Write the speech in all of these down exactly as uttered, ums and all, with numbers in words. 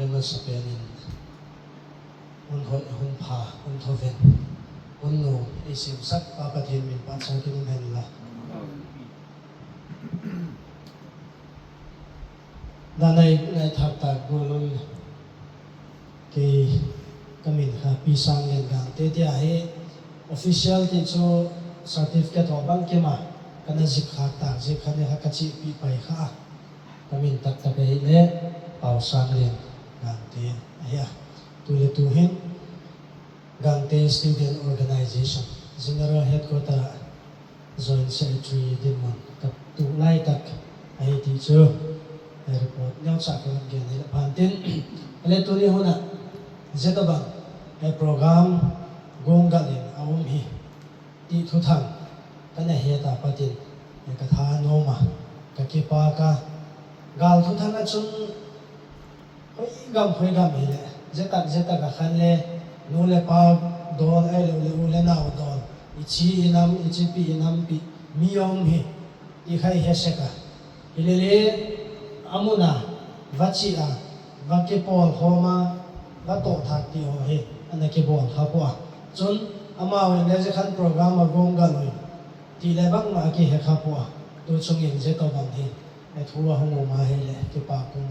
Rema sapeanin. Un hoy, un pha, un thoven. Un nu, isim sak, Papa Pathian min, patsa kinum hen la. Nanai, nai thak tak gulun. Kay kamin ha pisang len gangte tia he official ti chu certificate ho bang kema kana zik ha tak zik ha ne ha kachi pi pai ha. Kamin tak tak he le pau sang len gangte aya. Tule tuhin gangte student organization general headquarter Joint Secretary din man, katu lai tak, ai ti chu, ai report nyau sa ka gen hila pantin. Ale tuni huna, jeta bang, ai program, gonggalin, aum hi, ti tuthang, kana heta patin, ai katha noma, kakipa ka, gal tuthang achun, Hoigam, hoigam hile, jetak, jetak ahan le, nu le pa dol, ai le, le, le nau dol. Ichi inam, ichi pi inam pi, miyong hi, ihai heseka. Hile le, amuna, vachi a, vakipol homa, vato thak ti ho he, ana kibol hapua. Chun, ama wen le jekan programa gonggaloi. Ti le bang ma aki he hapua. Tu chungin jeto bang he. Ai thua hungu ma hile, kipa kum.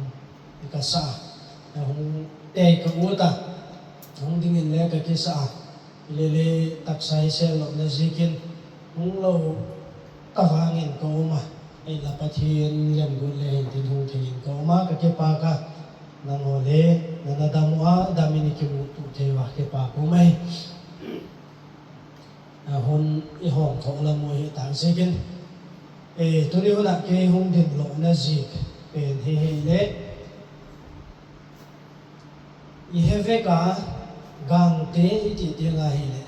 Ikasa, na hung tei ka uta, hung dingin le ka kisa, ilele taksa ise lo na zikin, hung lo tawangin ka uma, ai la Pathian lem gu le hintin hung tingin ka uma ka kepaka, na ngole, na na damu a, damini kimu tu tewa kepaku mai. Ahon ihong ko la mo hi tang sikin. E, tuni huna ke hung din lo na zik pen he he le. Ihe veka gangte iti ti nga hi le.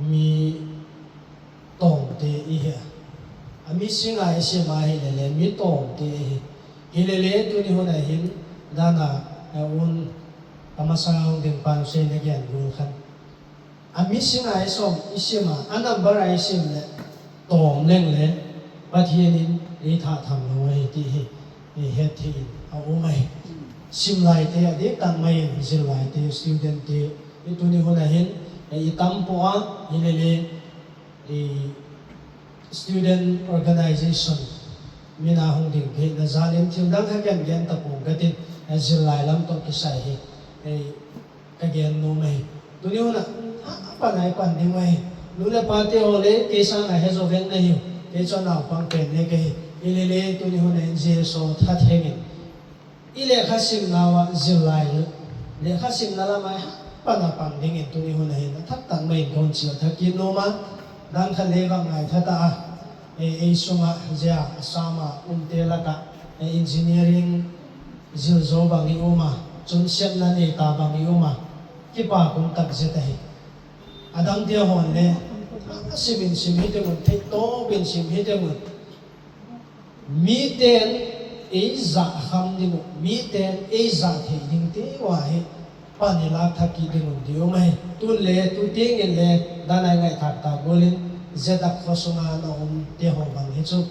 Mi tongte ihe. Ami singa isi ma hi le le mi tongte ihe. Hi le le tuni huna hin dana, e, un kamasa hung din pan se ne gen gul khan. Ami singa isom isima, anambar isim le, tom leng le, Pathian in, i tha tham lo wai ti hi, i het hi, a umai. Sim lai te, a di tang mai, zil lai te, student te, i tuni huna hin, i tampo a, i le le, i student organization, mina hung ding, ke na zalin, til dang ha ken gen tapung, gatin, a zil lai lam to kisai hi, i Kagen no mai. Tuni huna, ha, ha, panai pan ding mai. Nule pate ole, kesa na hezo ven na hiu. Kecho na pang pen ne ke. Ilele tuni huna enje so that hengen. Ile khasim na wa zilai. Le khasim na la mai, ha, pana pan ding tuni huna hina. That tan mai kon chi that ki no ma. Dan kha leva ngai that a. E, e sunga jea sama umte laka, e, engineering zil zo bang i uma, chun sem na ne ta bang i uma, kipa kum tak zeta hi. Adam dia hon le, a simin sim hite mun, te to bin sim hite mun. Mi ten e za ham di mu, mi ten e za te ding te wa he, pani la thaki di mun di uma he. Tu le, tu ting le, danai ngai thak ta golin, zeta khosunga na um te ho bang he chu.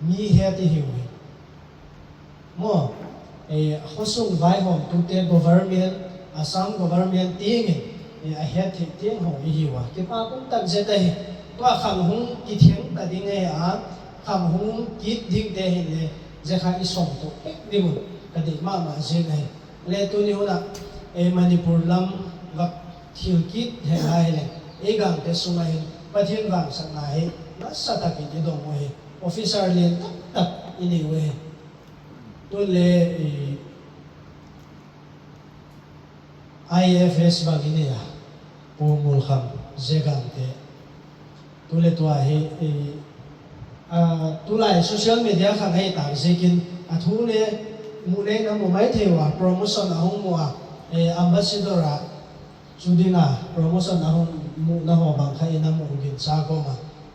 Mi het ihiu hi. Mo, e, hosung vai hom tute government, Assam government tienge, e, a het hi tieng ho ihiu a. Kipa kum tak zeta hi. Tua khang hung ki tieng ta ding e a, khang hung ki ding te hi le, je kha isong to pek di mun, ka di ma ma je na hi. Le tuni huna, e, Manipur lam wak thil kit he la hi le, e gang te suma hi, Pathian wang sa na hi, na sa ta ki di dong mo hi. Officer le tak tak ini we. Tu le, eh, I F S bang ini ya. Pu mul kham zegang te. Tu le tua he, eh, ah, tu lai social media khang he tak zekin. Athu le mu le na mu mai the wa promotion a hung mu a, eh, ambassador a. Sudina promotion ahon mu na ho bang kha ina mu ugin sa ko ma.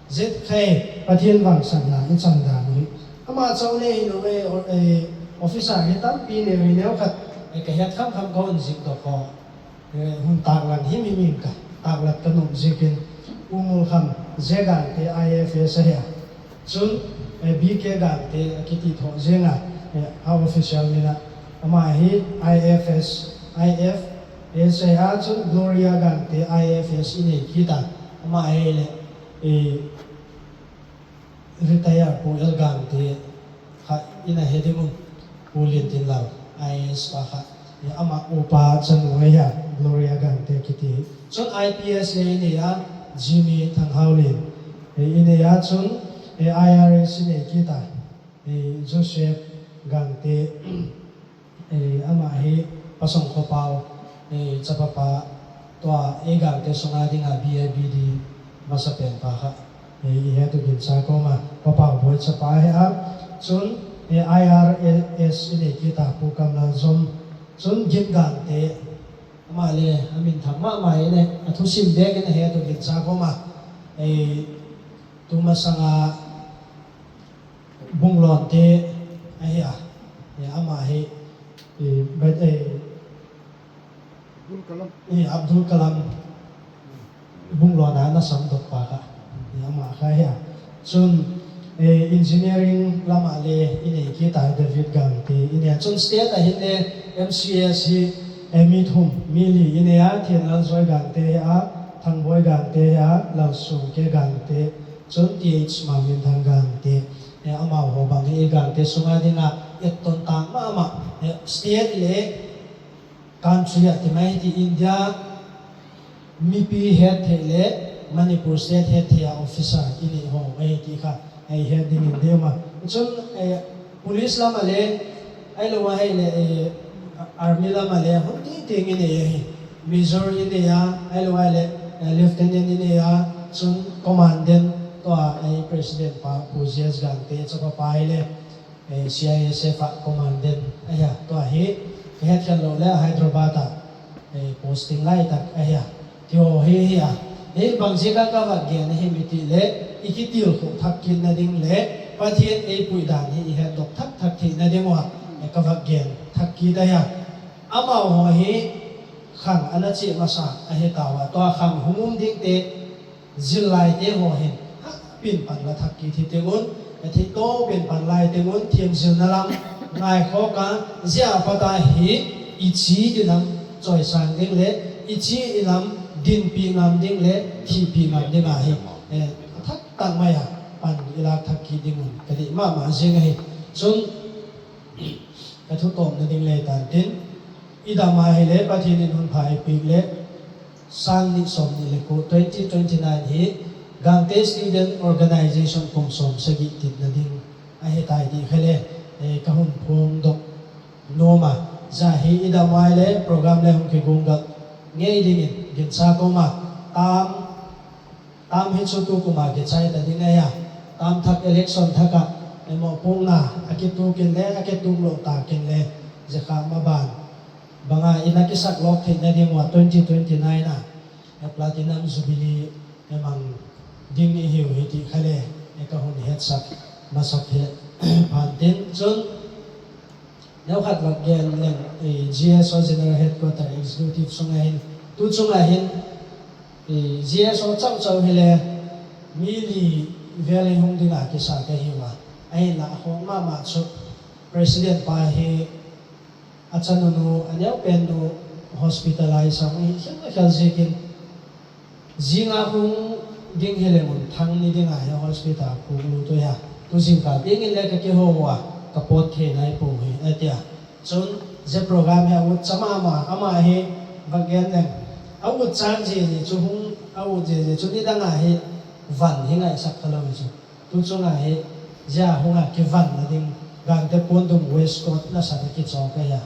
Zet khe Pathian wang sa na in sang da mu. Ama chau ne ino me, eh, officer he tam pi ne wi ne khat, eh, ka het kham kham ko in zik to ko. Eh, hun tak lan him him ka. Tak lat ka no zikin umul kham zegang te I F S he. Chun, eh, B K gang te akiti tho zenga, eh, a official mina. Ama hi I F S, I F S ha chun Gloria Gangte I F S inei kita. Ama hi le, eh, retire pu el Gangte ha ina hedi mun pu Lintin Lau I A S pa ha. Ya ama upa chanu ya Gloria Gangte kiti. Chun I P S ya ine ya Jimmy Thanghaolin. Eh, ine ya chun, eh, I R S inei kita. Eh, Joseph Gangte. Eh, ama hi Pasong Kopao, eh, chapapa tua, eh, Gangte sunga dinga B I B D masapen pa ha. Eh, ihe tu ginsa koma papa boy chapa he a. Chun, eh, I R S inei kita pu Kamla Zom. Chun gin Gangte. Ama le, amin thama ma ene, atu sim dek ene he tu ginsa koma. Eh, tu masanga Bunglon te, ahi a, ya ama hi, eh, ba, eh, Abdul Kalam. Eh, Abdul Kalam. Bunglon na, na sam dok pa ka. Ya ama ka ya. Chun, eh, engineering lama le, ine kita David Gangte, ine chun state a hine M C S hi, eh, mithum, mili, ine ya, Thien Lalzoi Gangte a, Thangboi Gangte a, Lalsungke Gangte, Chun T H Maminthang Gangte, eh, ama ho bang hi Gangte sunga dinga, eh, ton tang ma ama, eh, state le country a ti mai ti India, mipi head the le, Manipur state head the a officer ini ho, eh, ti ka, eh, head ding India ma. Chun, eh, Police lama le, ai lo wa he le, eh, army lama le, hon ting ting ine ya hi. Major ine ya, ai lo wa le, eh, lieutenant ine ya, chun commandant tua, eh, president pa, P G S Gangte, chapa pa le, eh, C I S F a commandant, aya, tua hi, head kan lo le Hyderabad a. Eh, posting lai tak, eh, ya. Tio hi, hi, ah. Eh, bang jika ka wak gen, eh, miti le, ikitil ko thak kin na ding le, Pathian, eh, pui dan, hi, ihe dok thak, thak ti na ding wa, eh, ka wak gen, thak ki da ya. Ama ho hi, khang, ana chi masa, eh, tawa, to khang, humum ding te, Jil lai te ho hin, ha, pin pan la thak ki thi tengun, e thi to pin pan lai tengun, thiem jil na lam, ngai kho ka, jia pata hi, ichi inam, choi sang ding le, ichi inam, din pi ngam ding le, thi pi ngam ding a hi. E, thak tang maya, pan ila thak ki dingun, kadi ma ma jing a hi. Sun, Kathu tom na ding le tan tin. Ida ma hi le, Pathian in hun pha ipik le, sang ni som ni le ku twenty twenty-nine hi, Gangte Student Organization kum som segi tit na ding. A hi tai di khele, eh, kahun phung dok noma. Ja hi ida ma hi le, program le hung ki gung gak. Ngei dingin, gin sa koma, tam, Tam hi chutu kuma kechai ta ding aya. Tam thak election thaka, emo pung na, akitu kin le, akitu lo ta kin le, jekha maban. Banga ina kisak lok thik na ding wa twenty twenty-nine na. E platinum jubilee, emang ding ihiu hiti khale, e kahun hetsak, masak he, pantin chun. Neu khat lak gen leng, eh, G S O General Headquarter Executive sunga hin, tu chunga hin, eh, G S O chau chau hile, mili vele hung dinga kisa ke hiwa. Ai la ho mama chu President pa hi, achanunu, anyau pendu hospitalize hung hi, hung hi, Jinga hung ding hele mun thang ni dinga he hospital pu lu to ya. Tu jingka ding le ka ke ho wa ka pot the nai pu he etia. Chun je program he awut chama ama, ama he bagen ne. Awut chan je je chu hung, awut je je chu ni danga he van he ngai sak kala chu. Tu chunga he ja hunga ke van na ding Gangte pondung West Coast na sa ke cho ka ya.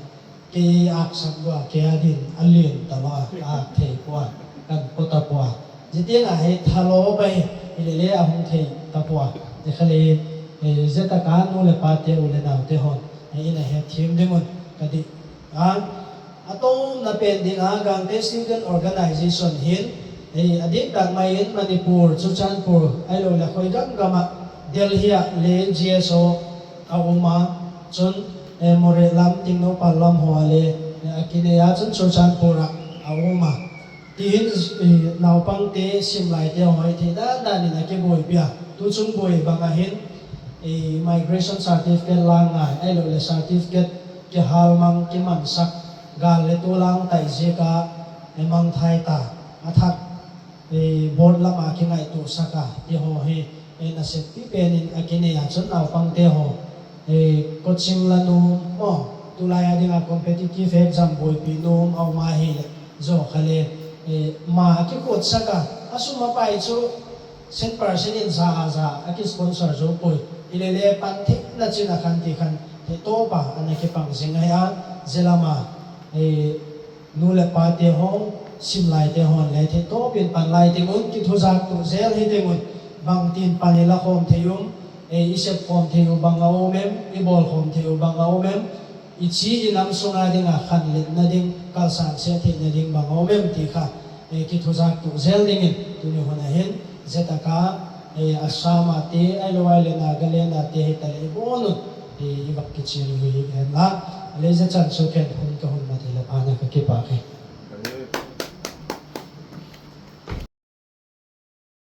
Ke ak sak bua, ke adin, alin talo a, ak thei pua, kan kota pua. Jitieng a he thalo bai, ilele ahung thei tapua. Jekhale, eh, jeta ka nu le pate u le nau te hon, eh, ina he thiem de mon, kadi. A, atom na pending a Gangte Student Organization hin, eh, adin tak main Manipur, Churachandpur, ai lo le khoi gam gama, Delhi a le G S O, a uma, chun, eh, more lam tingno pa lam hoa le, eh, akine ya chun Churachandpur a, a uma. Tin, eh, naupang te simlai te hoi te dan dan ni na ke boi pia. Tu chung boi banga hin, eh, migration certificate lang ngai, ai lo le certificate, Kihal mang kimansak, gal le tulang ta iye ka, e, mangthai ta, athak, e, board lama kingai tu saka, tiho he, e, na se pipe nin akine ya chun naupang tiho, e, coaching la num, o, tulai adinga competitive exam bui pi num, au ma hile, jo kale, e, ma kikut saka, asuma pai chu, Cent percent in sa asa aki sponsor jo poi. Ilele pan thik na china kan ti kan te topa ana kipang singai a jelama, e, nu le pa te ho, sim lai te ho le te topin pan lai te ngun ki thujak tu jel hi te ngun. Bang tin pan ila hom te yum, e, isep hom te yu bang a omem, ibol hom te yu bang a omem. Ichi inam sung a ding a khan lit na ding, kalsang se thik na ding bang a omem ti kha, e, ki thujak tu jel dingin, tuni hona hin, jeta ka, e, asama ti, ai lo ai le na gale na ti hita le ibonun, e, ibak kichi lu hi en la, le je chan so ken hun ka hun mati le pana ka kipa ke.